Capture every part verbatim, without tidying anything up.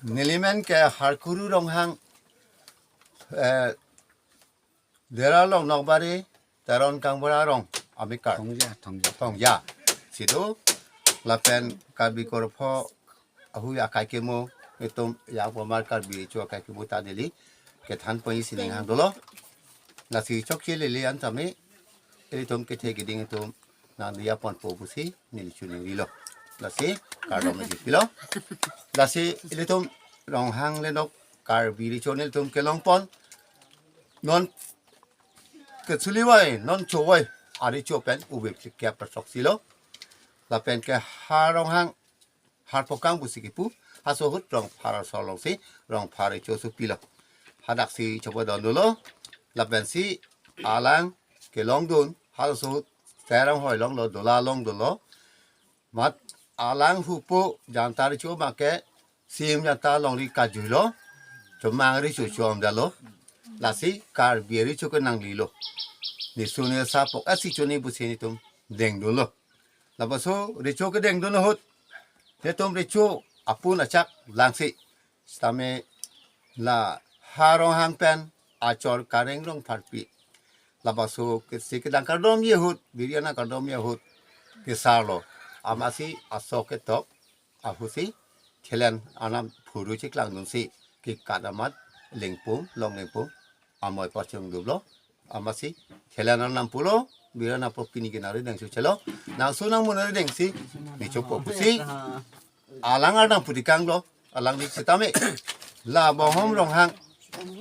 Nelimen ke Harkuru Ronghang, eh, Dera Longnokbari, Teron Kangbura Rong, amekar. Thongja, Thongja. Thongja. Si do, lapen Karbi Korpho ahui akai kemo, itum ya pamar Karbi Recho akai kemo ta neli kethan ponji sining hang dolo. Lasi chokche lele an tame, ilitum kethe keding atum nangdiya ponpo pusi neli chuning rilo. Lasi kardom nangji pilo. Lasi ilitum Ronghang le nok Karbi Recho nelitum kelong pon. Non kechuli vai, non chovai, ari cho pen uve phlikya prasok silo. Lapen ke ha Ronghang, Harpokang pusi kipu, haso ahut Rongphar asor alongsi, Rongphar Recho sopilo. Hadaksi chopadon dolo, lapensi alang kelongdun, haso ahut Terang Hoi longlo, Dola long dolo. Mat alang hupo Janta Recho make, Sim Janta longri kajuilo, Chomang Recho chom dalo, lasi Karbi Recho ke nanglilo. Nisu nisa pok asi choni pusi nitum dengdunlo. Lapuso Recho kedengdun ahut, netum Recho apun achak langsi. Sitame la ha Ronghang pen achor Kareng Rongpharpi. Lapuso kesi kedang kardomji ahut, biriana kardomji ahut, kesarlo. Amatsi aso ketok, ahusi, thelen anam phuru chiklangdunsi, kekat amat lengpum, long lengpum, amoi pachung dublo, amatsi, thelen anam pulo, biriana po pini ke nari dengsu chelo, nangsu nangmu nari dengsi, nichopo pusi, alang arnam pudikanglo, alangli sitame, la Bonghom Ronghang,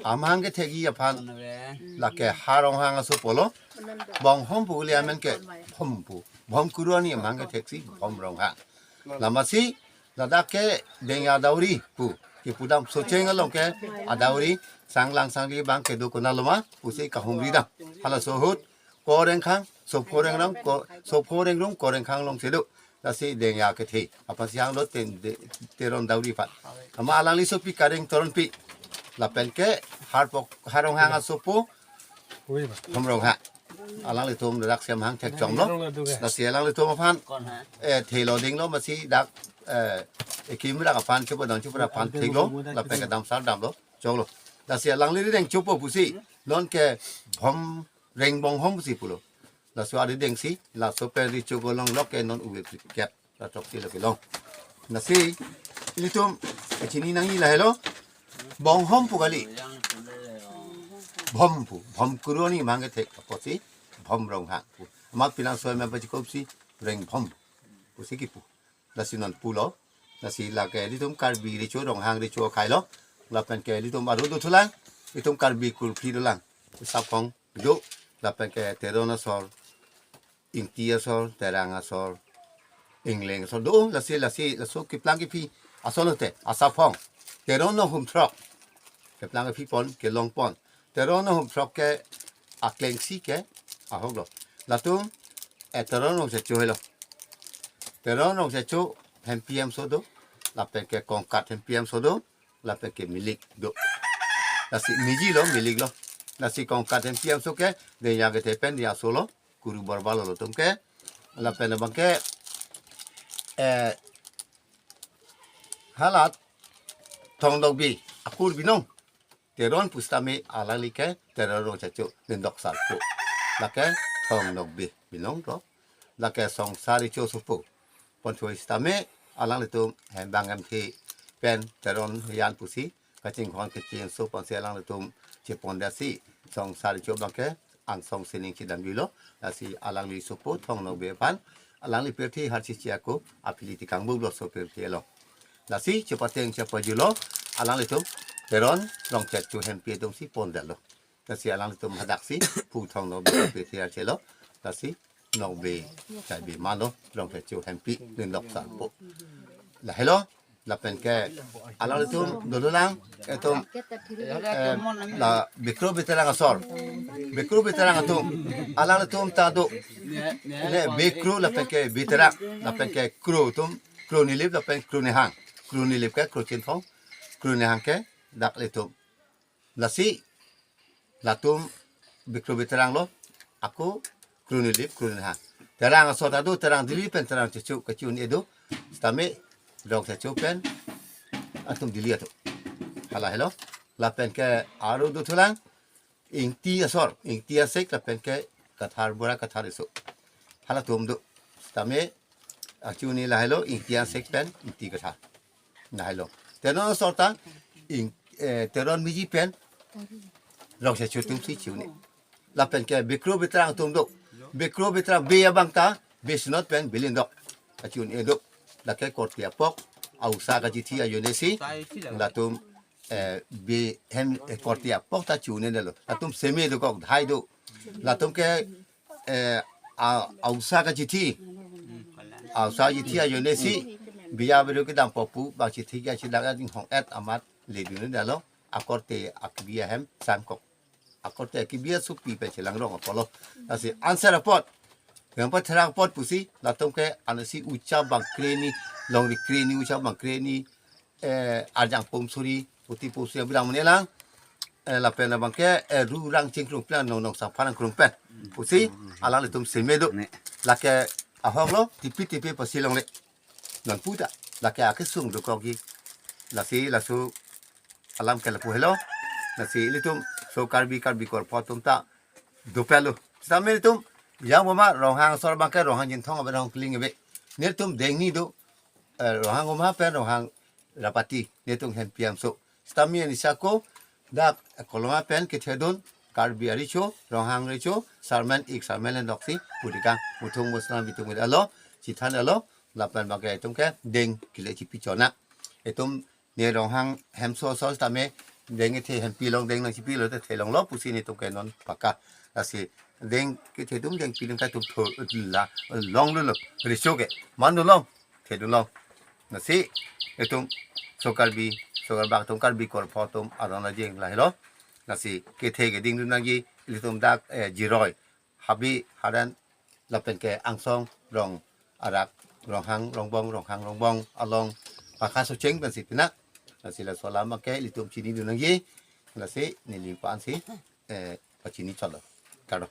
amahang kethekji aphan, lake ha Ronghang asopo lo, Bonghom pu kali amen ke, Bhom pu, Bhom Kuru ani amahang ketheksi, Bhom Ronghang. Lamatsi, ladak ke dengya dowry pu, kipudam Socheng along ke, adowry, sanglang sangli abang kedo konat loma, pusi kahumri dam. Halaso ahut, Korengkhang, Sopho Rengrong, ko, Sopho Rengrong, Korengkhang alongsi do. Lasi dengya kethe. Aphansi hanglo ten, de, Teron dowry aphan. Amat alangli sopi Kareng Teronpi. Lapen ke Harpok, ha Ronghang asopo, Bhom Ronghang. Alanglitum dak siam hang thekchomlo. Lasi alanglitum aphan, eh, thelo dinglo amatsi dak, eh, ekim dak aphan, chupadon chupra aphan theklo. Lapen kedam sar damlo, choklo. Lasi alangli dengchopo pusi, non ke Bhom Reng Bonghom pusi pulo. Laso ari dengsi, laso pen Recho kelong lok ke non uve phlikya prasok silo kelong. Lasi, ilitum, kachini nangji lahelo, Bonghom pu kali. Bhom pu, Bhom Kuru ani amahang kethek apotsi, Bhom Ronghang pu. Amat pinang soy me pachikopsi, Reng Bhom pusi kipu. Lasi non pulo, lasi lake ilitum Karbi Recho, Ronghang Recho akhailo, lapen ke ilitum aro dothulang, itum Karbi kurphli dolang, Saphong do, lapen ke Teron asor, Ingti asor, Terang asor, Ingleng asor do, lasi, lasi, laso keplang kephi asor lote, asaphong. Teron ahum throk. Keplang kephi pon, kelong pon. Teron ahum throk ke aklengsi ke ahok lo. Latum, eh, Teron Rongchecho helo. Teron Rongchecho hempi hemso do. Lapen ke Kongkat hempi hemso do. Lapen ke Milik do. Lasi miji lo, Milik lo. Lasi Kongkat hempi hemso ke, dengya kethe pen, dengya so lo. Kuru Borbalo latum ke, lapen abang ke, eh, halat Thong Nokbe akur binong. Teron pu sitame alangli ke Teron Rongchecho Lindok Sarpo. Lake Thong Nokbe binong to. Lake Songsar Recho sopo. Ponthoi sitame alanglitum hembang hemthe pen Teron hian pusi kachinghon kachinso ponsi alanglitum chepondetsi Songsar Recho abang ke angsong sining chedamjuilo, lasi alangli sopo Thong Nokbe aphan, alangli pirthe harchichi ako, aphili tikang bublo so pirthe lo. Lasi chepateng chepajulo, alanglitum Teron Rongchecho hempi atumsi pondetlo. Lasi alanglitum hadaksi, pu Thong Nokbe pirthe harchelo, lasi Nokbe, Chaibe malo, Rongchecho hempi, Lindok Sarpo. Lahelo, lapen ke, alanglitum dodunlang, itum, eh, la Bikru Biterang asor. Bikru Biterang atum, alanglitum ta do. Le Bikru lapen ke Biterang, lapen ke Kru atum, Kru Nilip lapen Kru Nihang. Kru Nilip ke Kru Chinthong, Kru Nihang ke dak ilitum. Lasi, latum Bikru Biterang lo, ako Kru Nilip, Kru Nihang. Terang asor ta do, Terang Dili pen Terang Checho, kachi-un-e do, sitame Rongchecho pen atum Delhi atum. Hala helo. Lapen ke aro do thulang. Ingti asor, Ingti Asek lapen ke Kathar Bora Kathar Riso. Halatum do. Tame achu ni lahelo Ingti Asek pen Ingti Kathar. Lahelo. Teron asor ta ing eh, Teron Miji pen Rongse Chutum si chu ni. Lapen ke Bikro Bitrang atum do. Bikro Bitrang be abang ta Biswanath pen Bilindok. Achu ni do. Lake korte apok. Ausa kachithi ajoine si. Latum eh, be hem eh, korte apok ta chu ni lo. Latum seme do kok dhai do. Latum ke eh, a, ausa kachithi. Ausa chithi ajoine si. Biya beru kedam popu bang chithi ke chidang ading hong et amat le dun dalo. Akorte akbi ahem sam kok. Akorte akbi asupi pe chelang rong apolo. Lasi answer apot. Yang pa therang apot pusi latum ke anasi ucha bang kreni, longri kreni, ucha bang kreni, eh, arjang pum suri, puti pum suri abidang mene lang. Eh, lapen abang ke eh, ru rang chingkrung plan nong nong sapharang krung pen. Pusi alanglitum seme do. Ne. Lake ahok lo, tipi tipi pasi longle. Non puta, lake akesung do kogi. Lasi laso alam ke lapu helo. Lasi ilitum so Karbi Karbi Korpho atum ta dopelo. Sitame ilitum yang mama Ronghang asor abang ke Ronghang Jinthong abe Ronghang Kling abe. Nelitum dengni do, eh, Ronghang Umha pen Ronghang Rapati. Nelitum hem piam so. Sitame ni sako dak Kolonga pen kethedun Karbi Aricho, Ronghang Richo, Sarmen ik Sarmen len doksi, pudika, muthung musna bitung alo, chithan alo, lapen abang ke itum ke deng kile chipi chona. Itum ne Ronghang hemso so tame deng ithe hempi long deng nang chipi lo te thelong lo pusi nelitum ke non paka. Lasi deng kethedun deng piling ka tum tho la long lo lo. Riso ke. Man do long. Thedun long. Lasi itum so Karbi, so Karbi atum Karbi Korpho atum aron ajeng lahelo. Lasi kethe keding dun nangji ilitum dak eh, Jiroi. Habe Haran lapen ke angsong rong arak Ronghang Rongbong Ronghang Rongbong along pakha socheng pensi pinak. Lasi laso alam ke ilitum chini dun nangji. Lasi neli pan si eh, pachini cholo. Karo.